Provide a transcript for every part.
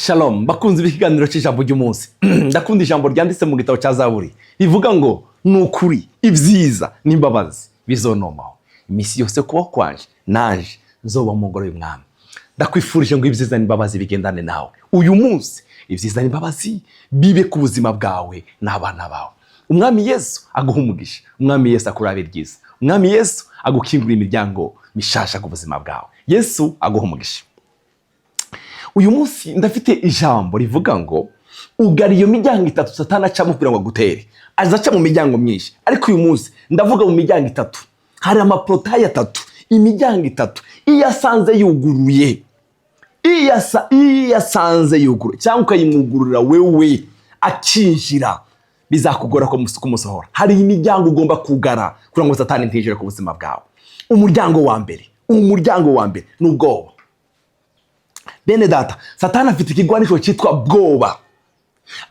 Shalom bakunzi b'ikiganiro cy'ijambo ry'umunsi. Ndakunda ijambo ryanditse mu gitabo cya Zaburi rivuga ngo: "Ni ukuri ibyiza n'imbabazi bizonomaho iminsi yose kubaho kwanje, naje nzoba mu ngoro y'Umwami." Ndakwifurije ngo ibyiza n'imbabazi bigendane nawe uyu munsi, ibyiza n'imbabazi bibe ku buzima bwawe n'abana bawe. Umwami Yesu aguha umugisha, Umwami Yesu akurabe ryiza, Umwami Yesu agukingurira imiryango mishasha ku buzima bwawe. Yesu aguha umugisha. Uyu munsi ndafite ijambo rivuga ngo ugara iyo miryango itatu Satani acamo kugira ngo agutere. Aza aca mu miryango myinshi, ariko uyu munsi ndavuga mu miryango itatu. Hari amaportails atatu, imiryango itatu iyo asanze yuguruye, iyo asanze yuguruye cyangwa ukayimwugururira wewe akinjira, bizakugora kumusohora. Hari imiryango ugomba kugara kugira ngo Satani ntinjire ku buzima bwawe. Umuryango wa mbere, umuryango wa mbere ni ubwoba. Bene data, Satani afite ikigwanisho cyitwa bwoba.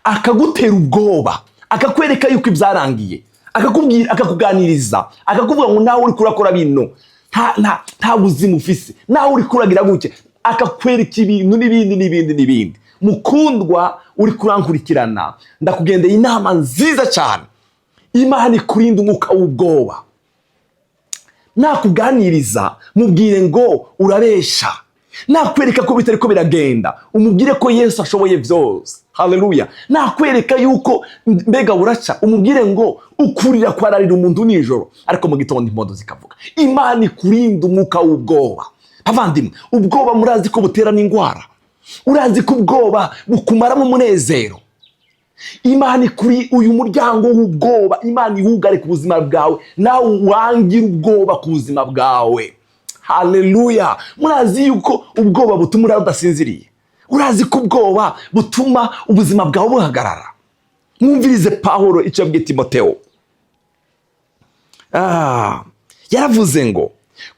Akagutera ubwoba, akakwereka yuko ibyarangiye, akakubwira, akakuganiriza, akakuvuga ngo nawe uri kurakora bino, nta buzima ufise, nawe uri kuragira gutya, akakwereka ibintu n'ibindi n'ibindi n'ibindi. Mukundwa uri kurankurikirana, ndakugendeye inama nziza cyane. Imana ikurinda umwuka w'ubwoba. Nakuganiriza, mubwire ngo urabesha. Nakwereka ko bitari ko biragenda, umubwire ko Yesu ashoboye byose. Haleluya! Nakwereka yuko mbega buraca, umubwire ngo ukurira kwararira umuntu nijoro, ariko mu gitondo impondo zikavuga. Imana ikurinda umwuka w'ubwoba. Abavandimwe, ubwoba murazi ko butera n'indwara? Urazi ko ubwoba bukumaramo umunezero? Imana kuri uyu muryango w'ubwoba, Imana iwugare ku buzima bwawe, nawe wangire ubwoba ku buzima bwawe. Haleluya! Murazi yuko ubwoba butuma urara udasinziriye? Urazi ko ubwoba butuma ubuzima bwawe buhagarara? Mwumvirize Pawulo icyo yabwiye Timoteo. Yaravuze ngo: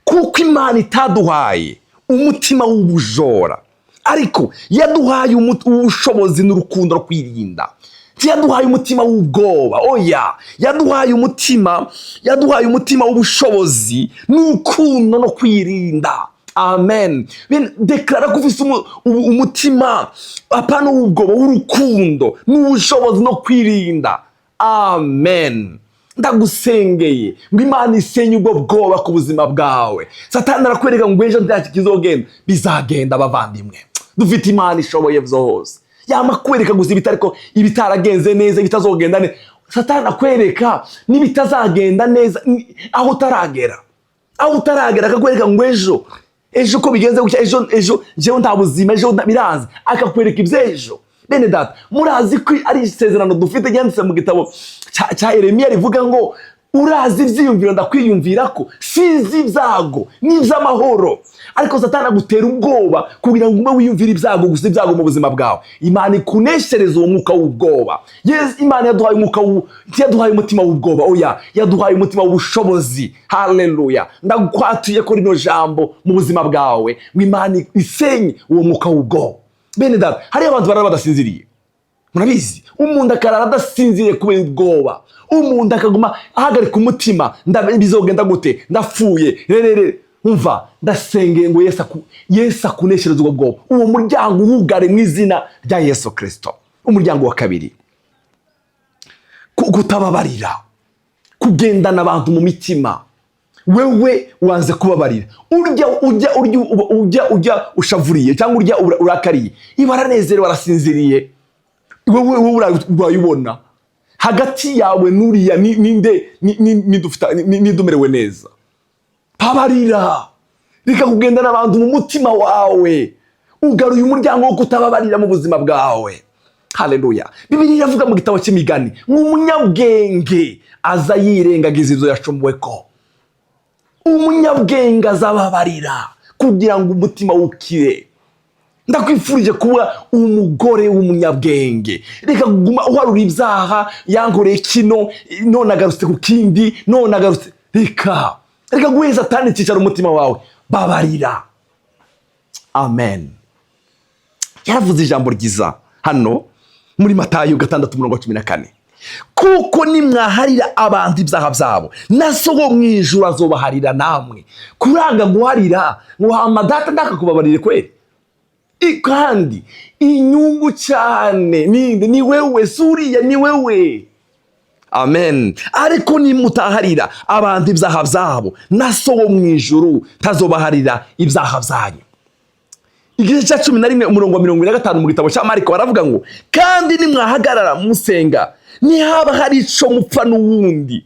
"Kuko Imana itaduhaye umutima w'ubujora, ariko yaduhaye ubushobozi n'urukundo rwo kwirinda." Ntiyaduhaye umutima w'ubwoba, oya. Yaduhaye umutima w'ubushobozi n'urukundo no kwirinda. Amen. Déclara ko ufise umutima, apana w'ubwoba, w'urukundo n'ubushobozi no kwirinda. Amen. Ndagusengeye ngo Imana isenye ubwo bwoba ku buzima bwawe. Satani arakwereka ngo ejo ntacyo kizogenda. Bizagenda, abavandimwe. Dufite Imana ishoboye byose. Yama kwereka gusa ibitariko, ibitaragenze neza, ibitazogenda neza. Satani akwereka n'ibitazagenda neza, aho utaragera, aho utaragera. Akakwereka ngo ejo, ejo ko bigenze gutya, ejo, ejo njyewe nta buzima, ejo biranze. Akakwereka iby'ejo. Bene data, murazi ko ari isezerano dufite ryanditse mu gitabo cya Yeremiya rivuga ngo: "Urazi ibyiyumviro ndakwiyumvira ko sinzi ibyago n'iby'amahoro." Ariko Satani agutera ubwoba kugira ngo ume wiyumvire ibyago gusa, ibyago mu buzima bwawe. Imana ikuneshereza uwo mwuka w'ubwoba. Yes, Imana yaduhaye umwuka, ntiyaduhaye umutima w'ubwoba, oya, yaduhaye umutima w'ubushobozi. Haleluya! Ndakwatuye ko rino jambo mu buzima bwawe, ngo Imana isenye uwo mwuka w'ubwoba. Bene data, hariyo abantu barara badasinziriye. Murabizi, umuntu akarara adasinziriye kubera ubwoba, umuntu akaguma ahagarika umutima: "Bizogenda gute? Ndapfuye rerere." Umva, ndasengeye ngo Yesu akuneshereze ubwo bwoba, uwo muryango uwugare mu izina rya Yesu Kirisito. Umuryango wa kabiri, kutababarira, kugendana abantu mu mitima. Wewe wanze kubabarira, urya, ujya urya, ujya ujya ushavuriye cyangwa urya urakariye, iba aranezerewe, arasinziriye. Wowe urayibona hagati yawe n'uriya, ninde ninde umerewe neza? Babarira. Reka kugendana abantu mu mutima wawe. Ugaruye umuryango wo kutababarira mu buzima bwawe. Haleluya! Bibiliya iravuga mu gitabo cy'Imigani ngo umunyabwenge aza yirengagiza ibyo yacumuwe, ko umunyabwenge azababarira kugira ngo umutima wukire. Ndakwifurije kuba umugore w'umunyabwenge. Reka kuguma uharura ibyaha: "Yankoreye kino, none agarutse ku kindi, none agarutse." Reka guheza Satani icyicaro umutima wawe. Babarira. Amen. Yaravuze ijambo ryiza hano muri Matayo 6 umurongo wa 14: "Kuko nimwaharira abantu ibyaha byabo, na So wo mu ijuru azobaharira namwe." Kuranga guharira ngo hama data ndakakubabarire kweri. Kandi inyungu cyane ninde? Ni wewe, si uriya, ni wewe. Amen. Ariko nimutaharira abantu ibyaha byabo, na So wo mu ijuru tazobaharira ibyaha byanyu. Igice cya 11, umurongo wa 45 mu gitabo cya Mariko, baravuga ngo: "Kandi nimwahagarara musenga, nihaba hari ico mupfa n'uwundi,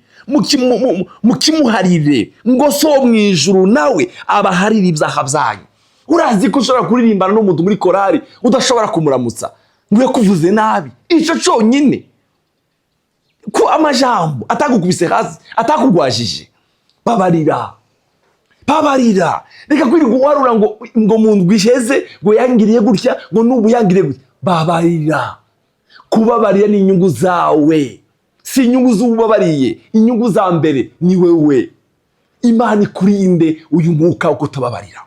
mukimuharire, ngo So wo mu ijuru nawe abaharire ibyaha byanyu." Urazi ko ushobora kuririmbana n'umuntu muri korari, udashobora kumuramutsa, ngo yakuvuze nabi? Ico conyine, ko amajambo atagukubise hasi, atakugwajije, babarira, babarira. Reka kwirirwa uwarura ngo mu ndwi iheze ngo yangiriye gutya, ngo n'ubu yangiriye gutya. Babarira. Kubabarira ni inyungu zawe, si inyungu z'ubabariye. Inyungu za mbere ni wewe. Imana ikurinde uyu mwuka wo kutababarira.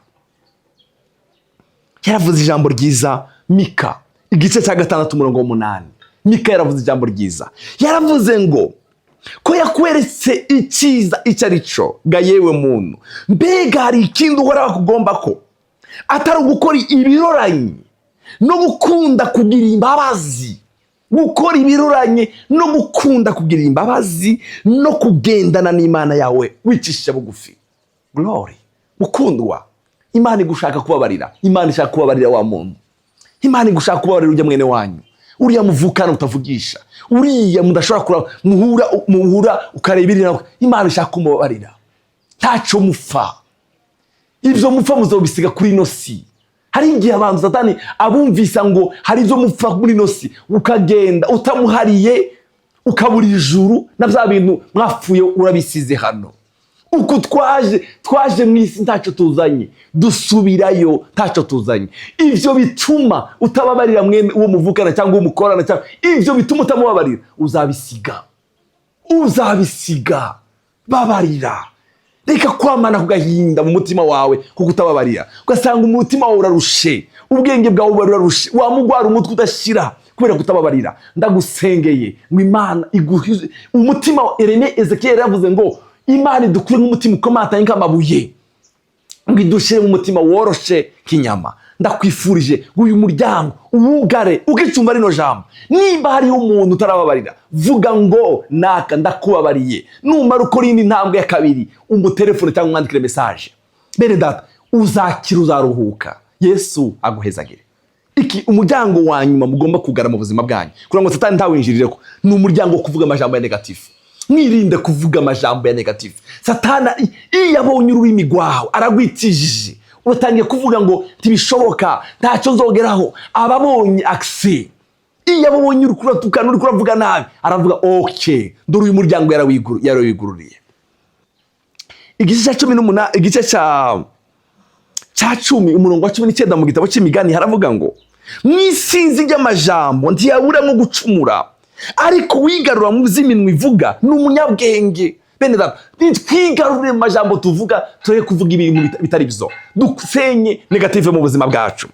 Yaravuze ijambo ryiza, Mika igice cya 6, umurongo w'8. Mika yaravuze ijambo ryiza, yaravuze ngo: "Ko yakweretse icyiza icyo ari cyo ga yewe muntu, mbega hari ikindi Uhoraho akugomba ko atari ugukora ibiroranye no gukunda kugira imbabazi, gukora ibiroranye no gukunda kugira imbabazi, no kugendana n'Imana yawe wicishije bugufi?" Glory. Mukundwa, Imana igushaka kubabarira. Imana ishaka kubabarira wa muntu. Imana igushaka kubabarira ujya mwene wanyu, uriya muvukana utavugisha, uriya mudashobora kura muhura ukareba iri nawe. Imana ishaka kumubabarira. Ntacyo mupfa. Ibyo mupfa muzobisiga kuri ino si. Hari igihe abantu Satani abumvisa ngo hari ibyo mupfa muri ino si, ukagenda utamuhariye, ukabura ijuru, na bya bintu mwapfuye urabisize hano. Uku twaje mu isi ntacyo tuzanye, dusubirayo ntacyo tuzanye. Ibyo bituma utababarira mwene uwo muvukana cyangwa uwo mukorana, cyangwa ibyo bituma utamubabarira, uzabisiga, uzabisiga. Babarira. Reka kwamana ku gahinda mu mutima wawe kuko utababarira, ugasanga umutima wawe urarushe, ubwenge bwawe burarushe, wamugwara umutwe udashira kubera kutababarira. Ndagusengeye ngo Imana iguhe umutima. Erene Ezekiel yaravuze ngo Imana idukure nk'umutima ukomatanye nk'amabuye, ngo idushyire mu mutima woroshe nk'inyama. Ndakwifurije ngo uyu muryango uwugare ukicumva rino jambo. Nimba hariho umuntu utarababarira, vuga ngo: "Naka, ndakubabariye." Numara ukora indi ntambwe ya kabiri, umutelefone cyangwa umwandikire message. Bene data, uzakira, uzaruhuka. Yesu aguhezagire. Iki umuryango wa nyuma mugomba kugara mu buzima bwanyu kugira ngo Satani ntawinjirireko ni umuryango wo kuvuga amajambo ya négatif. Mwirinde kuvuga amajambo ya négatif. Satani iyo abonye ururimi rwawe aragwitijije, uratangiye kuvuga ngo ntibishoboka, ntacyo nzogeraho, aba abonye accès. Iyo abonye uri kuratukana, uri kuravuga nabi, aravuga: "OK, dore uyu muryango yarawigururiye." Igice cya 18, igice cya 10, umurongo wa 19 mu gitabo cy'Imigani, haravuga ngo: "Mu isinzi ry'amajambo ntiyaburamo gucumura, ariko uwigarura mu by'iminwa ivuga ni umunyabwenge." Bene data, nitwigarurire mu majambo tuvuga, tureke kuvuga ibintu bitari byo, dusenye négative mu buzima bwacu.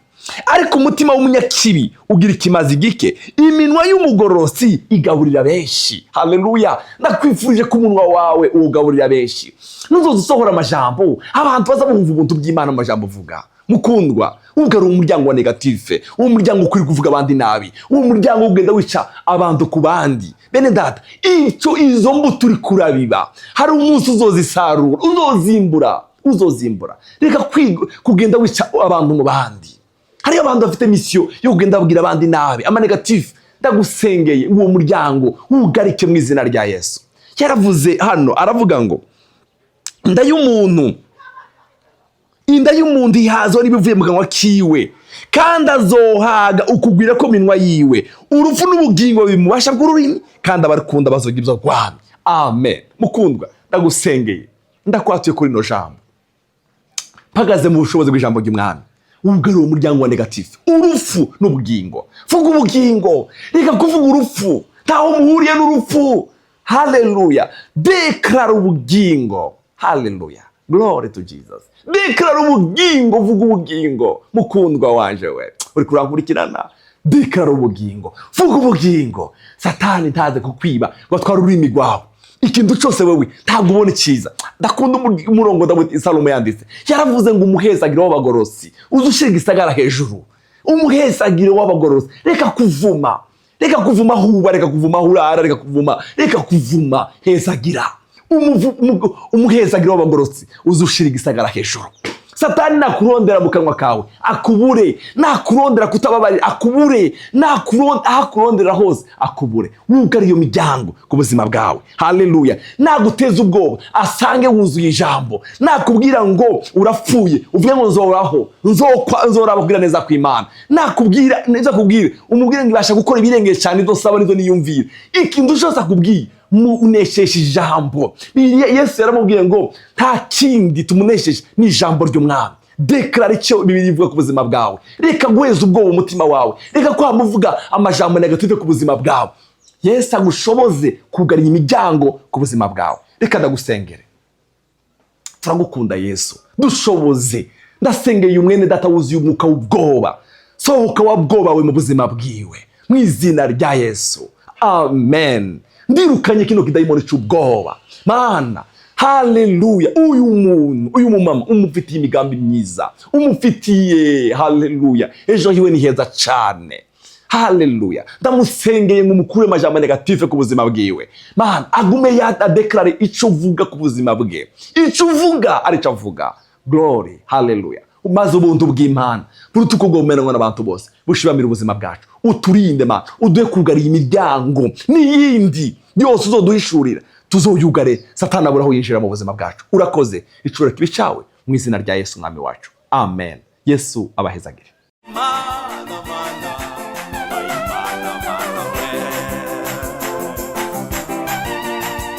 "Ariko umutima w'umunyakibi ugira ikimazi gike, iminwa y'umugororosi igaburira benshi." Haleluya! Ndakwifurije ko umunwa wawe uwugaburira benshi. Nuzoza usohora amajambo, abantu baza bumva ubuntu bw'Imana mu majambo uvuga. Mukundwa, ugarura umuryango wa négatif, uwo muryango ukwiye kuvuga abandi nabi, uwo muryango ugenda wica abantu ku bandi. Bene data, icyo izo mbuto uri kurabiba, hari umunsi uzozisarura, uzozimbura, uzozimbura. Reka kugenda wica abantu mu bandi. Hariyo abantu bafite mission yo kugenda babwira abandi nabi, ama négatif. Ndagusengeye, uwo muryango wugarike mu izina rya Yesu. Yaravuze hano, aravuga ngo: "Inda y'umuntu ihazwa n'ibivuye mu kanwa kiwe, kandi azohaga ukugwira ko minwa yiwe. Urupfu n'ubugingo biri mu bubasha bw'ururimi, kandi abarukunda bazoga ibyo rwami." Amen. Mukundwa, ndagusengeye, ndakwatuye kuri rino jambo, mpagaze mu bushobozi bw'ijambo ry'Umwami: ugarura umuryango wa négatif. Urupfu n'ubugingo, vuga ubugingo, reka kuvuga urupfu. Ntaho muhuriye n'urupfu. Haleluya! Déclara ubugingo. Haleluya, glory to Jesus. Déclara ubugingo, vuga ubugingo. Mukundwa wanje, we uri kurankurikirana, déclara ubugingo, vuga ubugingo. Satani ntaze kukwiba ngo atware ururimi rwawe. Ikintu cyose wewe ntabwo ubona icyiza. Ndakunda umurongo Dawidi Salomo yanditse. Yaravuze ngo: "Umuhezagiro w'abagorosi uze ushyira igisagara hejuru." Umuhezagiro w'abagororotsi. Reka kuvuma, reka kuvuma huba, reka kuvuma hurara, reka kuvuma, reka kuvuma. Hezagira. Umuhezagiro w'abagororotsi uzushira igisagara hejuru. Satani nakurondera mu kanwa kawe akubure, nakurondera kutababarira akubure, aho akurondera hose akubure. Wugare iyo miryango ku buzima bwawe. Haleluya. Naguteza ubwoba asange wuzuye ijambo. Nakubwira ngo urapfuye, uvuge ngo nzoraho, nzoraba kugira neza kw'Imana. Nakubwira neza, akubwire, umubwire ngo ibasha gukora ibirengeye cyane ibyo nsaba n'ibyo niyumvira. Ikintu cyose akubwiye, munesheje ijambo. Bibiliya, Yesu yaramubwiye ngo nta kindi tumunesheje, ni ijambo ry'Umwami. Déclara icyo Bibiliya ivuga ku buzima bwawe. Reka guheza ubwoba umutima wawe, reka kwamuvuga amajambo négatif ku buzima bwawe. Yesu agushoboze kugarira imiryango ku buzima bwawe. Reka ndagusengere. Turagukunda Yesu, dushoboze. Ndasengeye umwene data wuzuye umwuka w'ubwoba. Sohoka wa bwoba we mu buzima bwiwe, mu izina rya Yesu, amen. Ndirukanye kino kidayimoni cy'ubwoba. Mana, haleluya, uyu muntu, uyu mumama umufitiye imigambi myiza, umufitiye, haleluya, ejo hiwe ni heza cyane. Haleluya. Ndamusengeye ngo umukure amajambo négatif ku buzima bwiwe. Mana, agume adéclare icyo uvuga ku buzima bwe, icyo uvuga aricyo avuga. Glory, haleluya. Maze ubuntu bw'Imana buruta uko bwomenwa n'abantu bose bushibamira ubuzima bwacu. Uturinde Mana, uduhe kugarira imiryango n'iyindi yose uzoduhishurira tuzoyugare, Satani abura aho yinjira mu buzima bwacu. Urakoze, icura kibi cyawe, mu izina rya Yesu Umwami wacu, amen. Yesu abahezagire. Mana.